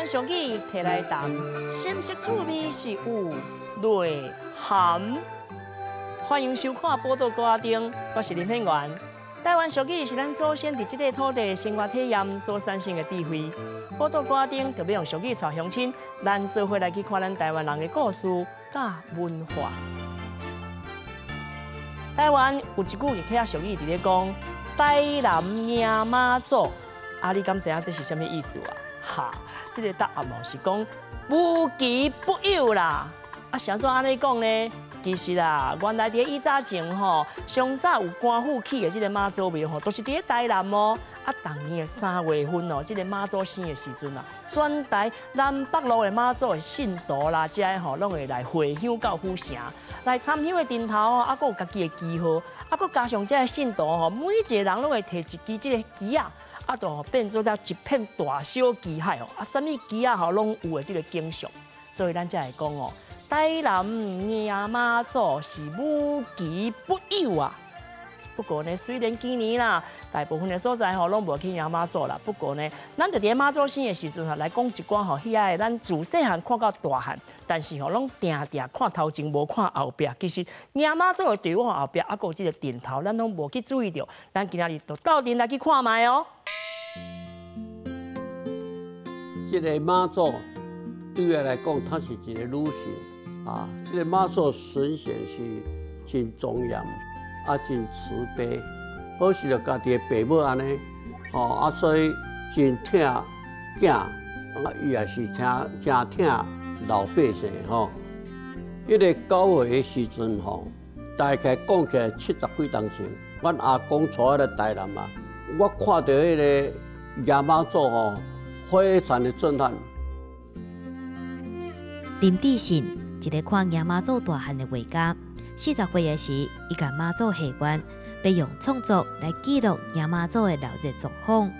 灣俗語提來談，是毋是趣味是有內涵？歡迎收看《寶島歌仔燈》，我是林品源。台灣俗語是咱祖先佇這個土地生活體驗所產生的智慧。寶島歌仔燈就欲用俗語帶鄉親，咱做伙來去看咱台灣人的故事佮文化。台灣有一句客家俗語佇咧講：台南迎媽祖。啊，你敢知影這是啥物意思啊？哈，這個答案哦是講無奇不有啦。啊，是按怎按呢講呢？其實啦，原來佇以早前吼，上早有官府起的這个媽祖廟吼，都是佇咧台南哦。啊，逐年的3月份哦，這个媽祖生的時陣啊，全台南北路的媽祖的信徒啦，遮的吼，攏會來回鄉到府城來參香的陣頭哦，啊，閣有家己的旗號，啊，閣加上遮的信徒吼，每一个人攏會提一支這个旗仔，啊，就變做了一片大小旗海哦，啊，啥物旗仔吼攏有的這个景象，所以咱才會講哦，台南迎媽祖是無奇不有啊！不過呢，雖然今年啦，大部分的所在吼攏無去迎媽祖啦。不過呢，咱就佇咧媽祖生的時陣吼，來講一寡吼，遐个咱自細漢看到大漢，但是吼攏定定看頭前無看後壁。其實迎媽祖的隊伍後壁，猶閣有這个陣頭，咱攏無去注意著。咱今仔日就鬥陣來去看覓哦。這个媽祖對我來講，她是一个女性。啊，這个媽祖神仙是真莊嚴，啊，真慈悲，好似著家己的爸母按呢，吼啊，所以真疼囝，啊，伊也是聽誠疼老百姓吼。彼个九月的時陣吼，大概講起來70幾冬前，阮阿公帶我來台南啊，我看著彼个迎媽祖吼，非常的震撼。林志信，一个看迎媽祖大漢的畫家，40歲的時，伊共媽祖許願，欲用創作來記錄迎媽祖的鬧熱狀況。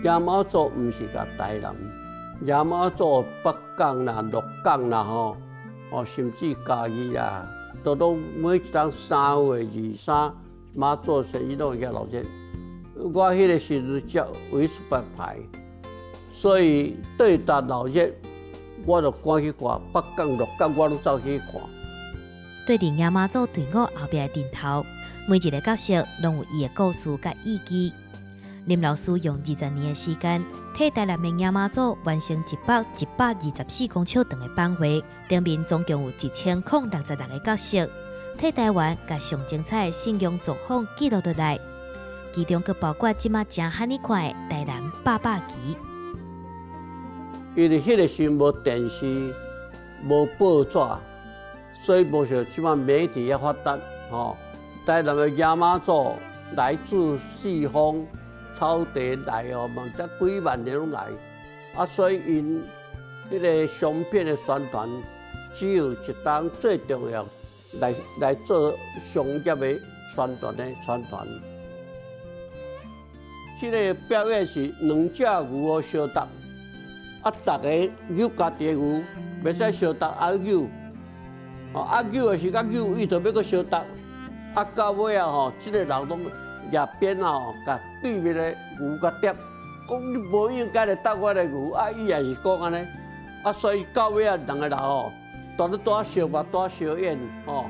迎媽祖毋是共台南，迎媽祖北港啦、鹿港啦吼，哦，甚至嘉義啊，都攏每一冬3月23媽祖生日攏會遐鬧熱。我彼个時陣才為十八牌，所以對達鬧熱，我就趕去看北港、鹿港，我攏走去看。對佇迎媽祖隊伍後壁的陣頭，每一个角色攏有伊的故事佮意義。林老師用20年的時間，替台南的迎媽祖完成100、124公尺長的版畫，頂面總共有1066个角色，替台灣共上精彩的信仰狀況記錄落來。其中閣包括這馬誠罕見看的台南百百旗。因為彼个時無電視、無報紙，所以無像這馬媒體遐發達吼。台南的迎媽祖來自四方草地來哦，嘛才幾萬人攏來，啊，所以𪜶彼个相片的宣傳，只有一冬最重要來做商業的宣傳的宣傳。這个表演是兩隻牛哦相鬥。啊！逐个扭家己的牛，袂使相鬥啊扭，哦啊扭的時間扭，伊就欲閣相鬥。啊到尾啊吼，這个人攏舉鞭啊吼，共對面的牛共跌，講你無應該來鬥我的牛，啊伊也是講按呢。啊所以到尾啊兩个人吼，蹛咧蹛相目，蹛相演吼，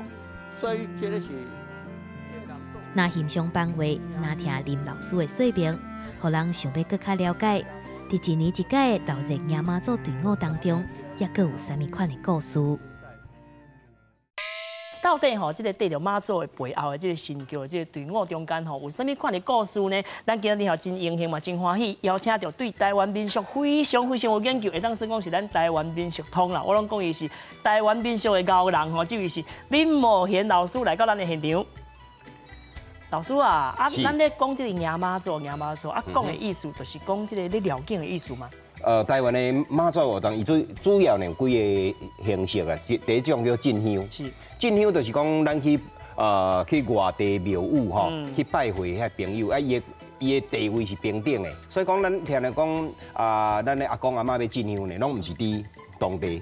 所以這个是。若欣賞版畫，若聽林老師的說明，予人想欲閣較了解。佇一年一屆的鬧熱迎媽祖隊伍當中，猶閣有啥物款的故事？到底吼，這个綴著媽祖的背後的這个神轎的這个隊伍中間吼，有啥物款的故事呢？咱今日吼真榮幸嘛，真歡喜，邀請著對台灣民俗非常非常有研究，會當算講是咱台灣民俗通啦。我攏講伊是台灣民俗的高人吼，這位是林茂賢老師來到咱的現場。老師啊，啊，咱咧講這个迎媽祖，迎媽祖啊，講的意思就是講這个咧繞境的意思嘛。台灣的媽祖活動，伊最主要呢有幾个形式啊。第一種叫進香，進香就是講咱去外地廟宇吼，去拜會遐朋友，啊，伊的地位是平等的。所以講咱聽來講啊，咱的阿公阿嬤欲進香呢，攏毋是佇當地，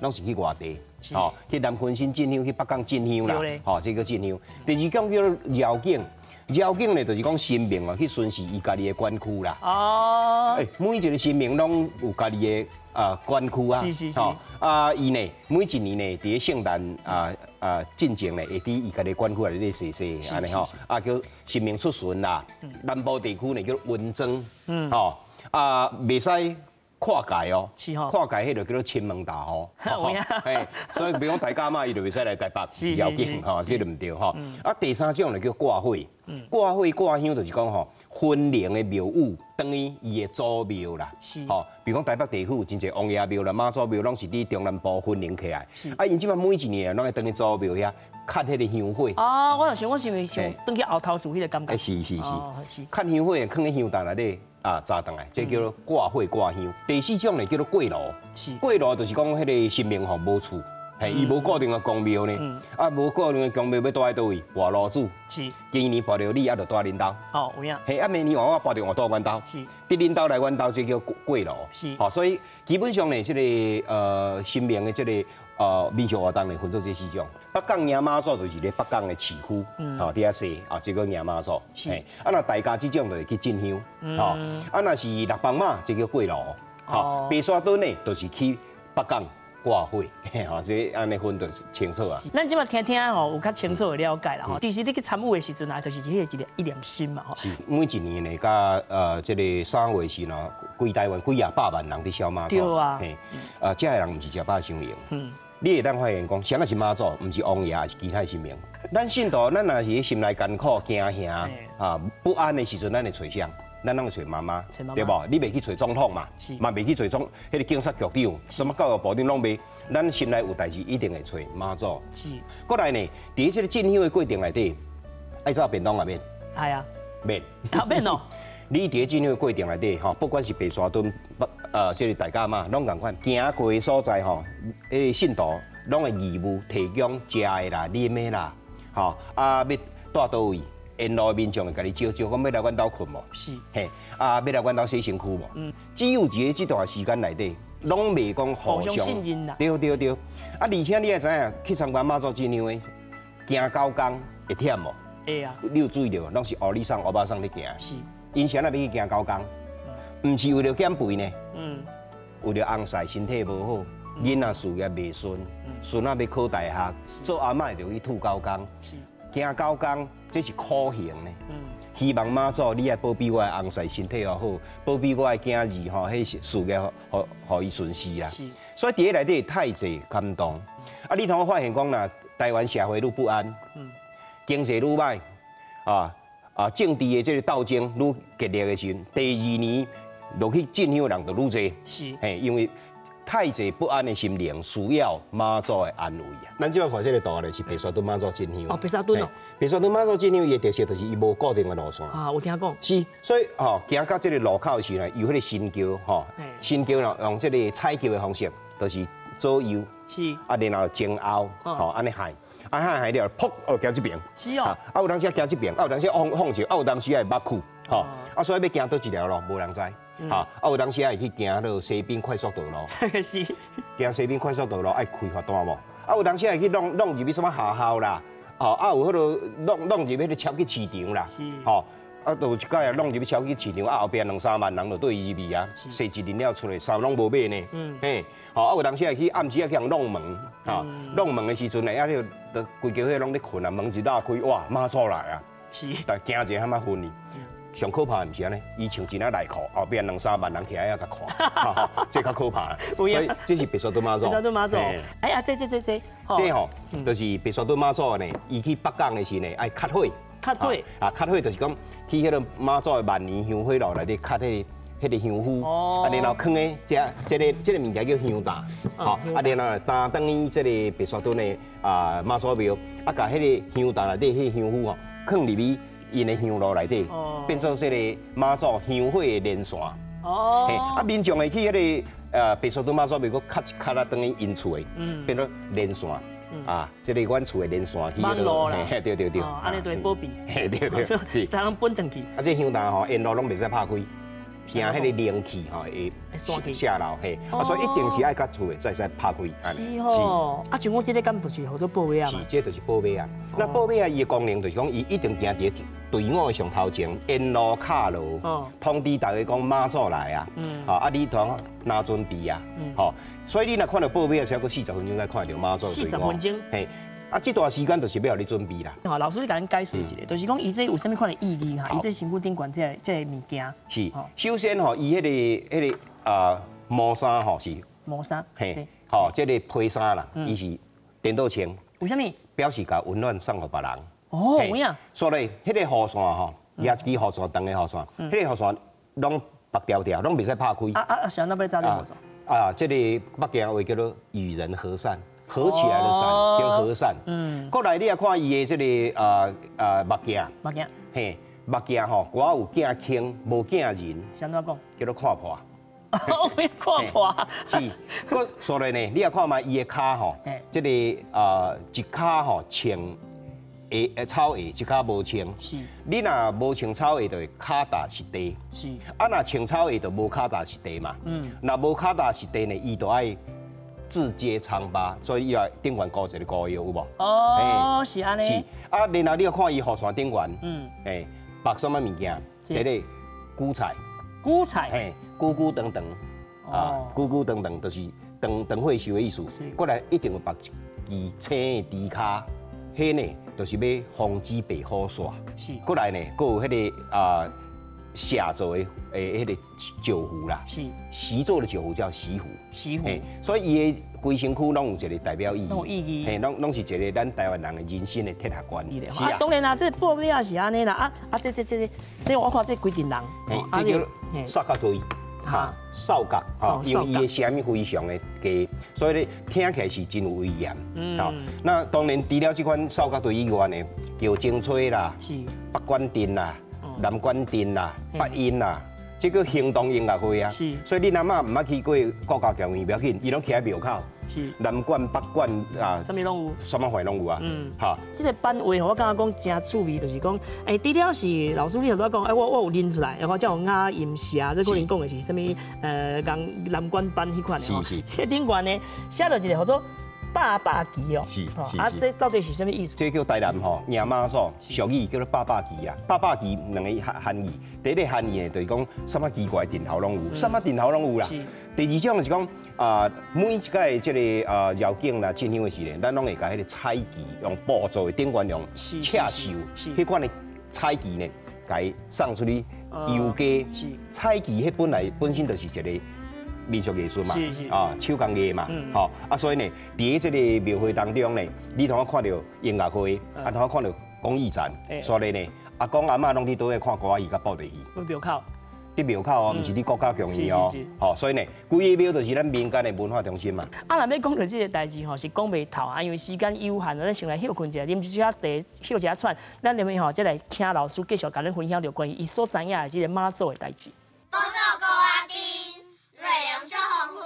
攏是去外地。吼，去南鯤鯓進香，去北港進香啦，吼，這个進香。第二種叫繞境，繞境呢，就是講神明哦去巡視伊家己的管區啦。哦。欸，每一個神明攏有家己的管區啊。是是是。啊，伊呢，每一年呢，佇咧聖誕進前呢，會佇伊家己管區內底踅踅，按呢吼，啊叫神明出巡啦。南部地區呢叫雲莊。嗯。吼，啊，袂使跨界哦，跨界彼就叫做親門踏戶。嘿，所以比如講大甲媽，伊就袂使來台北繞境吼，這就毋對吼。啊，第三種就叫掛火，掛火掛香就是講吼，雲林的廟宇等於伊的祖廟啦。吼，比如講台北地區有真濟王爺廟啦、媽祖廟，攏是佇中南部雲林起來。啊，𪜶這擺每一年攏會轉去祖廟遐，磕彼个香火。啊，我就想，我是毋是想轉去後頭厝彼个感覺？是是是，磕香火囥咧香壇內底。啊，炸轉來，這叫做掛火掛香。第四種呢，叫做過路。過路就是講彼个神明吼無厝，嘿，伊無固定的宮廟呢。啊，無固定的宮廟欲蹛佇佗位？跋爐主。今年跋著你，啊，就蹛恁兜。哦，有影。嘿，啊，明年換我跋著換蹛阮兜。佇恁兜來阮兜，這叫過路。吼，所以基本上呢，這个神明的這个民俗活動呢，分做這四種。北港迎媽祖就是咧北港的市區，吼，佇遐踅啊，這个迎媽祖。啊，若大家這種就是去進香，吼，啊，若是六枋媽，這叫過路。吼，白沙屯呢，就是去北港掛火，吼，這按呢分就清楚啊。咱這擺聽聽吼，有較清楚的了解啦吼。其實你去參與的時陣啊，就是彼個一一念心嘛吼。是，每一年呢，佮這个3月時呢，規台灣幾仔百萬人佇燒媽祖。對啊。嘿，這个人毋是食飽傷閒。你會當發現講，啥物是媽祖，毋是王爺，抑是其他神明。咱信徒，咱若是心內艱苦、驚嚇啊不安的時陣，咱會揣誰？咱攏會揣媽媽，對無？你袂去揣總統嘛？嘛袂去揣總彼个警察局長，什麼教育部長攏袂。咱心內有代誌，一定會揣媽祖。過來呢，佇這个進香的過程內底，愛走便當也免。係啊。免。啊免哦。你佇進香的過程內底，吼，不管是白沙屯、北這个大甲媽，攏仝款。行過的所在，吼，彼个信徒攏會義務提供食的啦、啉的啦，吼，啊，欲蹛佗位，沿路的民眾會共你招招，講欲來阮兜睏無？嘿，啊，欲來阮兜洗身軀無？只有佇咧這段時間內底，攏袂講互相信任啦。對對對，啊，而且你也知影，去參觀媽祖進香的，行九工會忝無？會啊。你有注意著無？攏是烏里送、烏巴桑咧行。𪜶啥人欲去行九工？毋是為了減肥呢，為了翁婿身體無好，囡仔事業袂順，孫仔欲考大學，做阿嬤就去吐九工，行九工，這是苦行呢。希望媽祖你愛保庇我的翁婿身體好，保庇我的囝兒吼，彼事業予予伊順遂啊。所以佇咧內底太濟感動。啊，你通發現講啦，台灣社會愈不安，經濟愈䆀，啊啊，政治的這个鬥爭愈激烈的時陣，第二年落去進香的人就愈濟。嘿，因為太濟不安的心靈需要媽祖的安慰啊。咱這擺看這个圖咧，是白沙屯媽祖進香。哦，白沙屯哦。白沙屯媽祖進香，伊的特色就是伊無固定的路線。啊，有聽講。是，所以吼，行到這个路口時呢，由彼个神轎吼，神轎咯，用這个踩轎的方式，就是左右。啊，然後前後，吼，按呢害，啊害害了，噗，哦，行這邊。是哦。啊，有當時行這邊，啊，有當時放放一，啊，有當時愛捌去，吼，啊，所以欲行佗一條路，無人知。啊，有當時愛去行彼西濱快速道路。行西濱快速道路愛開罰單無？啊，有當時愛去弄弄入去什麼學校啦？哦，啊，有彼个弄弄入彼个超級市場啦。吼，啊，就有一擺啊，弄入去超級市場，啊，後壁兩三萬人就對伊入去啊，踅一輪了出來，衫攏無買呢。嘿，吼，啊，有當時愛去暗時啊去予人弄門，吼，弄門的時陣呢，啊，彼个規家伙攏咧睏啊，門一打開，哇，媽祖來啊！但驚一下譀昏去。上可怕的毋是按呢，伊穿一領內褲，後壁兩三萬人徛遐共看，這較可怕。所以這是白沙屯媽祖。白沙屯媽祖。哎呀，這這這這，這吼，就是白沙屯媽祖呢，伊去北港的時呢，愛磕火。磕火。啊，磕火就是講去彼个媽祖的萬年香火爐內底磕彼个香灰，啊，然後囥咧這這个這个物件叫香擔，吼，啊，然後擔轉去這个白沙屯的啊媽祖廟，啊，共彼个香擔內底彼个香灰吼，囥入去𪜶的香爐內底，變做這个媽祖香火的連線。哦，啊，民眾會去彼个白沙屯媽祖廟，閣磕一磕啊，轉去𪜶厝的，變做連線。啊，這个阮厝的連線去彼个，嘿，對對對，按呢就會保庇，嘿，對對，是，才能轉轉去。啊，這香擔吼，沿路攏袂使拍開，驚彼个靈氣吼會泄漏，嘿，啊，所以一定是愛佮厝的才會使拍開。是吼，啊，像講這个敢就是號做報尾仔嘛？是，這就是報尾仔。那報尾仔伊的功能就是講，伊一定行佇队伍的上头前，沿路敲锣，通知大家讲妈祖来啊，吼啊你通若准备啊，吼，所以你若看到报尾，才阁四十分钟才看著妈祖四十分钟，嘿，啊這段時間就是欲予你準備啦。好，老師你共咱解釋一下，就是講伊這有啥物款的意義哈？伊這身軀頂懸這個物件。是，首先吼，伊彼個毛衫吼是毛衫，嘿，吼，這個披衫啦，伊是顛倒穿。為啥物？表示共溫暖送予別人。哦，有影。所以，彼個雨傘吼，舉一支雨傘，長的雨傘，彼個雨傘攏縛條條，攏袂使拍開。啊，是按怎欲紮這雨傘？啊，這個北京話叫做與人和善，合起來的善叫和善。嗯。過來你也看伊的這個目鏡。目鏡。嘿，目鏡吼，我有鏡輕，無鏡人。是按怎講？叫做看破。看破。是。閣所以呢，你也看覓伊的跤吼，這個一跤吼穿。鞋草鞋，一跤無穿。是。你若無穿草鞋，就會跤踏實地。是。啊，若穿草鞋就無跤踏實地嘛。若無跤踏實地呢，伊就愛自揭瘡疤，所以伊來頂懸箍一個膏藥，有無？哦，是按呢。是。啊，然後你又看伊雨傘頂懸，縛啥物物件？第一个韭菜。韭菜。嘿，久久長長。啊，久久長長就是長長歲壽的意思。過來一定有縛一支青的豬跤。彼呢，就是欲防止白虎煞。是。過來呢，閣有彼個啊，寫做的彼個石符啦。是。石做的石符叫石符。石符。所以伊的規身軀攏有一個代表意義。攏有意義。嘿，攏是一個咱台灣人的人生的哲學觀。是啊。當然啦，這報尾仔是按呢啦，啊，這我看這規陣人。嘿，這叫煞角隊。哈，哨角，吼，因為伊的聲音非常的低，所以咧聽起來是真有威嚴。嗯，那當然除了這款哨角隊以外呢，叫精吹啦，北管陣啦，南管陣啦，八音啦，這個行動音樂會啊。是，所以恁阿嬤毋捌去過國家劇院，無要緊，伊攏徛佇廟口。是，南管北管啊，啥物攏有，啥物款攏有啊。嗯，哈，這個版畫我感覺講真趣味，就是講，除了是老師你頭拄仔講，我有認出來，我才有雅音社，這可能講的是啥物？南管班彼款的吼。是是。這頂懸呢，寫著一個叫做百百旗哦。是是。啊，這到底是啥物意思？這叫台南吼，迎媽祖，俗語叫做百百旗啊。百百旗兩個含義，第一個含義呢，就是講啥物奇怪陣頭攏有，啥物陣頭攏有啦。第二種就是講。啊，每一擺這個繞境啦、進香的時陣，咱攏會共彼個彩旗用布做的頂懸用刺繡，彼款的彩旗呢，共伊送出去遊街。彩旗彼本來本身就是一個民俗藝術嘛，啊手工藝嘛，吼啊，所以呢，佇這個廟會當中呢，你通看著音樂會，啊通看著公益展，所以呢，阿公阿嬤攏佇佗位看歌仔戲佮布袋戲。佇廟口。佇廟口哦，毋是佇國家劇院哦，吼，所以呢，規个廟就是咱民間的文化中心嘛。啊，若欲講著這個代誌吼，是講袂透啊，因為時間有限，咱先來歇睏一下，啉一小茶，歇一下喘，咱後面吼再來請老師繼續共咱分享著關於伊所知影的這個媽祖的代誌。寶島高仔頂，內容足豐富，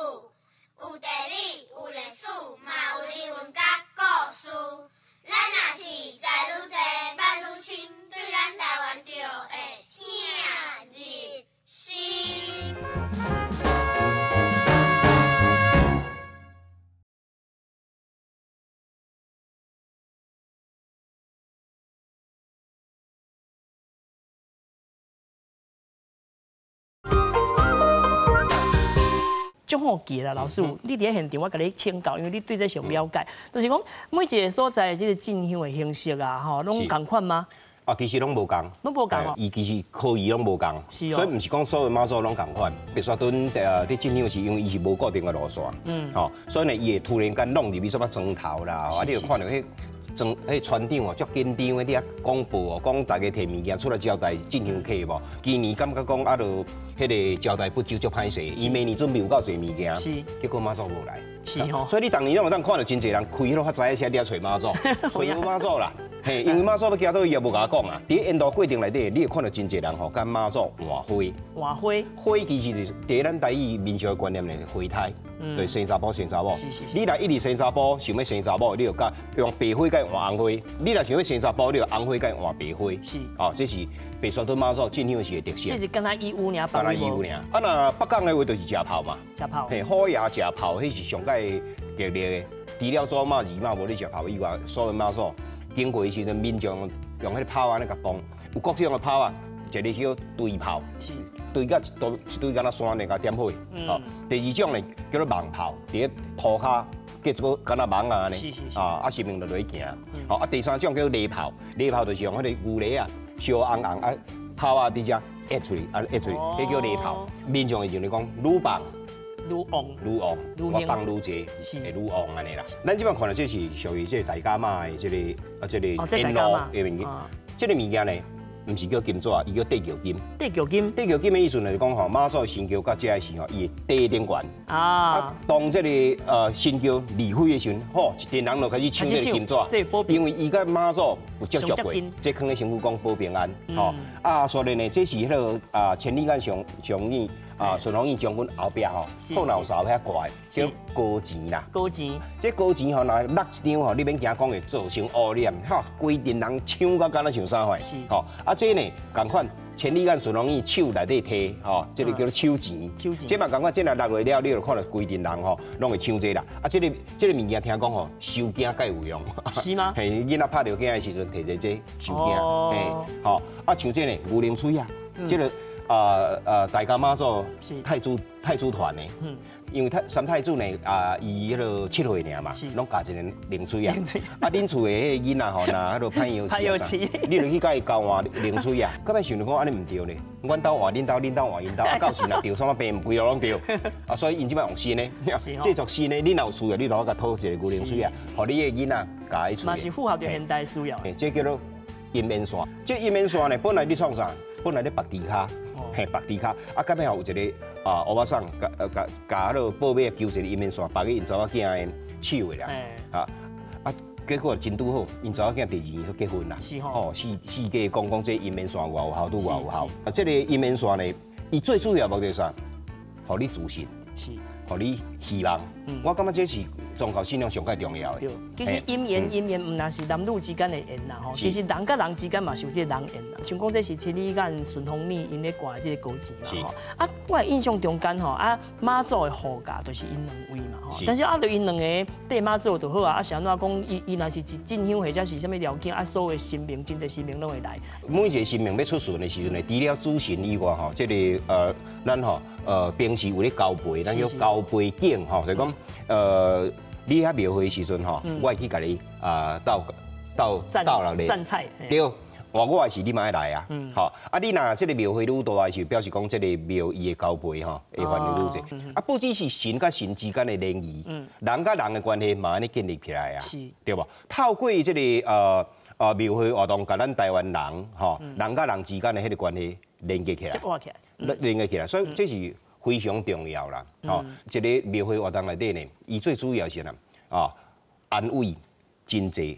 有地理，有歷史，嘛有人文佮故事。咱若是知愈濟，捌愈深，對咱台灣就會疼入心。足好奇啦，老師，你佇咧現場，我共你請教，因為你對這上了解，就是講每一個所在這個進香的形式啊，吼，攏仝款嗎？啊，其實攏無仝，攏無仝哦。伊其實科儀攏無仝，所以毋是講所有媽祖攏仝款。白沙屯佇進香時，因為伊是無固定的路線，吼，所以呢，伊會突然間弄入去什麼莊頭啦，啊，你就看著彼莊彼船長哦，足緊張的佇遐廣播哦，講大家提物件出來招待進香客無？今年感覺講啊，著彼個招待不周足歹勢，伊明年準備有夠濟物件，結果媽祖無來。是吼，所以你逐年攏有當看著真濟人開彼落較早的車佇遐揣媽祖，揣無媽祖啦。嘿，因為媽祖欲行佗，伊也無共我講啊。佇沿途過程內底，你會看著真濟人吼，佮媽祖換花。換花。花其實就是佇咱台語民俗的觀念呢，花胎，對，生查埔生查某。你若一直生查埔，想欲生查某，你就佮用白花佮換紅花；你若想欲生查埔，你就紅花佮換白花。是。哦，這是白沙屯媽祖進香時的特色。這是敢若義烏爾，敢若義烏爾。啊，若北港的話就是食炮嘛。食炮。嘿，虎爺食炮，彼是上蓋激烈的。除了祖媽、二媽無咧食炮以外，所有媽祖經過的時陣，民眾用彼个炮按呢共磅，有各種的炮啊，一个叫堆炮，堆甲一堆一堆敢若山呢，共點火。吼，第二種呢叫做網炮，佇咧塗跤結做敢若網仔按呢，啊啊神明就落去行。吼啊，第三種叫犁炮，犁炮就是用彼个牛犁啊，燒紅紅啊，炮仔佇遮壓出去，啊壓出去，彼叫犁炮。民眾會認為講愈放愈旺，愈旺，我放愈濟，會愈旺按呢啦。咱這擺看著這是屬於這個大甲媽的這個啊，這個沿路的物件。這個物件呢，毋是叫金紙，伊叫地轎金。地轎金。地轎金的意思就是講吼，媽祖神轎到遮的時候，伊會綴頂懸。啊。當這個神轎離開的時陣，吼，一陣人就開始搶這個金紙。因為伊佮媽祖有接觸過，這囥咧身軀講保平安。吼。啊，所以呢，這是彼個啊千里眼上上演。啊，順風耳將軍後壁吼，後腦勺遐掛的叫高錢啦。高錢。這高錢吼，若落一張吼，你免驚講會造成污染，哈，規陣人搶甲敢若像啥款。吼，啊，這呢仝款，千里眼順風耳手內底提，吼，這個叫做手錢。手錢。這嘛仝款，這若落落了，你就看著規陣人吼，攏會搶這啦。啊，這個物件聽講吼，收驚蓋有用。是嗎？嘿，囡仔拍著驚的時陣，提一個這收驚。嘿，吼，啊，像這呢牛奶喙啊，這個。啊啊！大甲媽祖太子團的，因為太三太子呢啊，伊彼個7歲爾嘛，攏咬一個零喙啊。啊，恁厝的彼個囡仔吼，若彼個歹藥匙，你就去共伊交換零喙啊。到尾想著講按呢毋對咧，阮兜換恁兜，恁兜換𪜶兜，啊到時若著啥物病，規路攏著。啊，所以𪜶這擺用新的，製作新的，你若有需要，你就共討一個牛奶喙啊，予你的囡仔咬佇喙。嘛是符合著現代需要。這叫做姻緣線。這姻緣線呢，本來咧創啥？本來咧縛豬跤，嘿，縛豬跤，啊，到尾後有一個啊，歐巴桑，共共共彼个報尾求一個姻緣線，縛去𪜶查某囝的手的啦，啊啊，結果真拄好，𪜶查某囝第二年就結婚啦，吼，四四界講講這姻緣線偌有效，拄偌有效。啊，這個姻緣線呢，伊最主要目的是啥？予你自信，予你希望。我感覺這是宗教信仰上蓋重要的。對，其實姻緣姻緣毋但是男女之間的緣啦吼，其實人佮人之間嘛是有這個人緣啦。像講這是千里眼順風耳𪜶咧掛這個高錢嘛吼。啊，我的印象中間吼，啊媽祖的護駕就是𪜶兩位嘛吼。但是啊，就𪜶兩个綴媽祖就好啊。啊，是按怎講？伊伊若是一進香或者是啥物寮境，啊，所有的神明，真濟神明攏會來。每一個神明欲出巡的時陣呢，除了主神以外吼，這個咱吼平時有咧交陪，咱叫交陪景吼，就是講你遐廟會時陣吼，我會去共你啊鬥鬥鬥人咧，讚菜，對，換我的時你嘛愛來啊，吼，啊你若這個廟會愈大的時，表示講這個廟伊的交陪吼會範圍愈濟，啊不只是神佮神之間的聯誼，人佮人的關係嘛按呢建立起來啊，對無？透過這個廟會活動，共咱台灣人吼，人佮人之間的彼個關係連結起來，連結起來，所以這是非常重要啦，吼！一個廟會活動內底呢，伊最主要是啥？啊，安慰真濟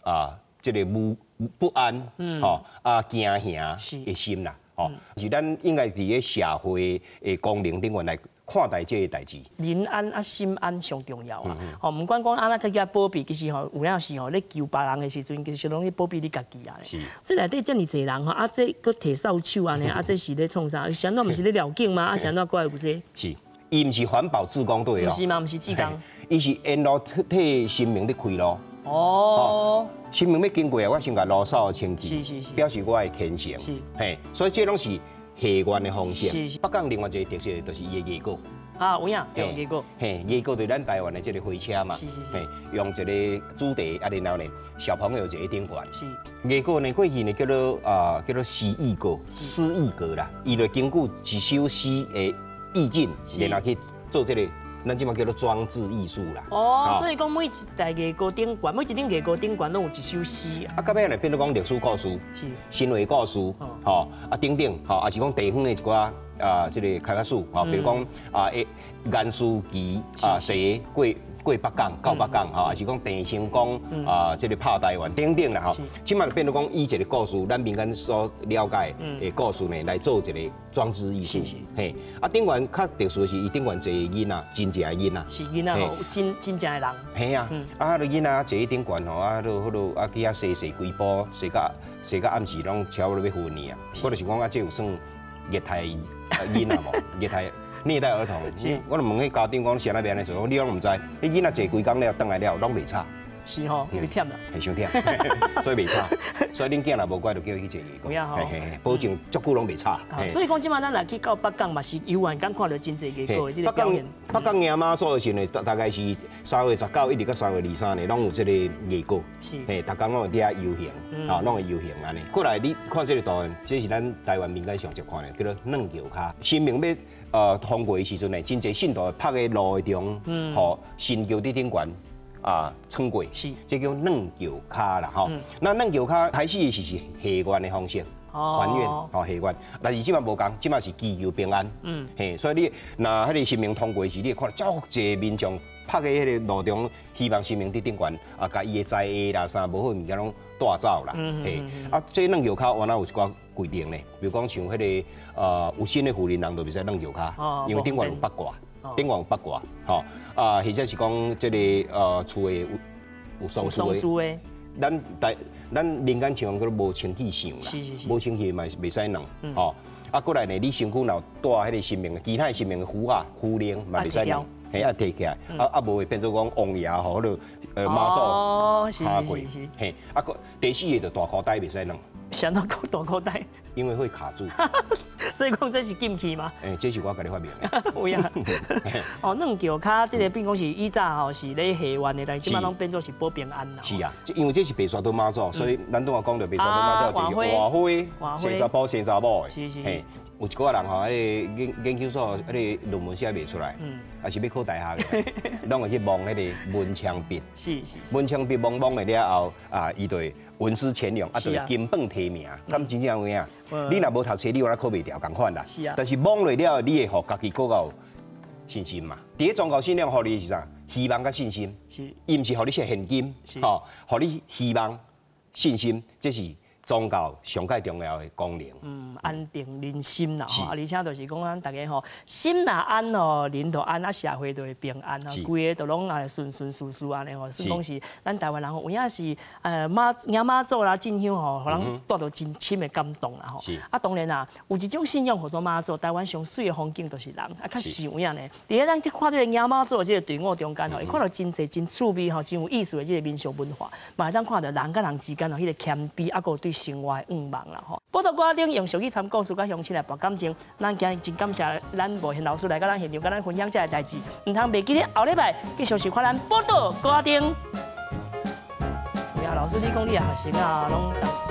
啊，這個無不安，吼啊驚嚇的心啦，吼，是咱應該佇個社會的功能頂面來看待這個代誌。人安啊，心安上重要啊！吼，毋管講按怎閣去保庇，其實吼有影時吼咧求別人的時陣，其實攏咧保庇你家己啊。這內底遮爾濟人吼，啊，這閣提掃帚按呢，啊，這是咧創啥？是按怎毋是咧寮境嗎？啊，是按怎閣會有這？是，伊毋是環保志工隊哦。毋是嘛？毋是志工。伊是沿路替神明咧開路。哦。神明欲經過啊，我先共路掃清氣，表示我的虔誠。嘿，所以這攏是賀願的方式。北港另外一個特色就是伊的藝閣。啊，有影，對，藝閣。嘿，藝閣就是咱台灣的這個火車嘛。嘿，用一個主題啊，然後呢，小朋友坐佇頂懸。藝閣呢，過去呢叫做啊，叫做詩意閣，詩意閣啦。伊就根據一首詩的意境，然後去做這個。咱這馬叫做裝置藝術啦。哦，所以講每一台藝閣頂懸，每一頂藝閣頂懸攏有一首詩。啊，到尾呢變做講歷史故事、神話故事，吼啊等等，吼，也是講地方的一寡啊，這個開發史，吼，比如講啊，顏書旗啊，踅過過北港到北港，吼，也是講鄭成功啊，這個拍台灣等等啦，吼。這馬變做講以一個故事，咱民間所了解的故事呢，來做一個裝置藝術。嘿，啊，頂懸較特殊的是，伊頂懸坐囡仔，真正的囡仔。是囡仔吼，真真正的人。嘿啊，啊，彼个囡仔坐佇頂懸吼，啊，彼个啊去遐踅踅規晡，踅到踅到暗時攏差不多欲昏去啊。我就是講啊，這有算虐待囡仔無？虐待虐待兒童。我就問彼家長講，啥物欲按呢做？你攏毋知，彼囡仔坐規工了，轉來了攏袂吵。是吼，因為忝啦。係傷忝，所以袂吵。所以恁囝若無乖，就叫伊去坐夜閣。有影吼。保證足久攏袂吵。所以講，這擺咱來去到北港嘛，是猶原敢看著真濟藝閣的這個表演。北港迎媽祖的時陣，大概是3月19一直到3月23呢，攏有這個藝閣。嘿，逐工攏會佇遐遊行，吼，攏會遊行按呢。過來，你看這個圖案，這是咱台灣民間上常看的，叫做軟轎跤。神明欲通過的時陣呢，真濟信徒會拍佇路的中，予神轎佇頂懸啊，穿過，這叫軟轎跤啦，吼。那軟轎跤開始是還願的方式，還願，吼還願。但是這擺無仝，這擺是祈求平安。嘿，所以你若彼個神明通過時，你會看著足濟民眾拍佇彼個路中，希望神明佇頂懸啊，共伊的災厄啦、啥無好物件攏帶走啦。嘿，啊，這軟轎跤原來有一寡規定咧，比如講像彼個有身的婦人人就袂使軟轎跤，因為頂懸有八卦，頂懸有八卦，吼啊，或者是講這個厝的有喪事的，咱民間像叫做無清氣相啦，無清氣嘛袂使軟，吼啊，過來呢，你身軀若帶彼個神明，其他神明的符啊、符令嘛袂使軟，嘿，啊提起來，啊啊無會變做講王爺吼，彼個媽祖下過，嘿，啊閣第四个就大箍袋袂使軟。啥物講大箍袋？因為會卡住。所以講這是禁忌嗎？欸，這是我家己發明的。有影。哦，軟轎跤這個變講是以早吼是咧還願的，但是這擺攏變做是保平安啦。是啊，因為這是白沙屯媽祖，所以咱拄仔講著白沙屯媽祖就是換花，生查埔生查某的。嘿，有一寡人吼，彼个研究所，彼个論文寫袂出來，抑是欲考大學的，攏會去摸彼个文昌筆。文昌筆摸摸的了後，啊，伊就會文思泉湧，啊，就會金榜題名。敢真正有影？你若無讀冊，你有哪考袂著仝款啦。但是摸落了後，你會予家己閣較有信心嘛。佇咧宗教信仰，予你是啥？希望佮信心。伊毋是予你說現金，吼，予你希望、信心，這是宗教上蓋重要的功能。嗯，安定人心啦，吼，啊，而且就是講咱逐家吼，心若安吼，人就安，啊，社會就會平安吼，規个都攏啊順順遂遂按呢吼。算講是咱台灣人吼，有影是迎媽祖啦進香吼，予人帶著真深的感動啦吼。啊，當然啦，有一種信仰叫做媽祖，台灣上媠的風景就是人，啊，確實有影呢。佇咧咱去看這個迎媽祖的這個隊伍中間吼，會看著真濟真趣味吼，真有意思的這個民俗文化，嘛會當看著人佮人之間吼，彼個謙卑，啊，閣有對生活的願望啦吼。寶島歌仔頂用俗語參故事佮鄉親來博感情，咱今日真感謝咱吳賢老師來佮咱現場佮咱分享這个代誌。毋通袂記得後禮拜繼續收看咱寶島歌仔頂。有影老師，你講你的學生啊，攏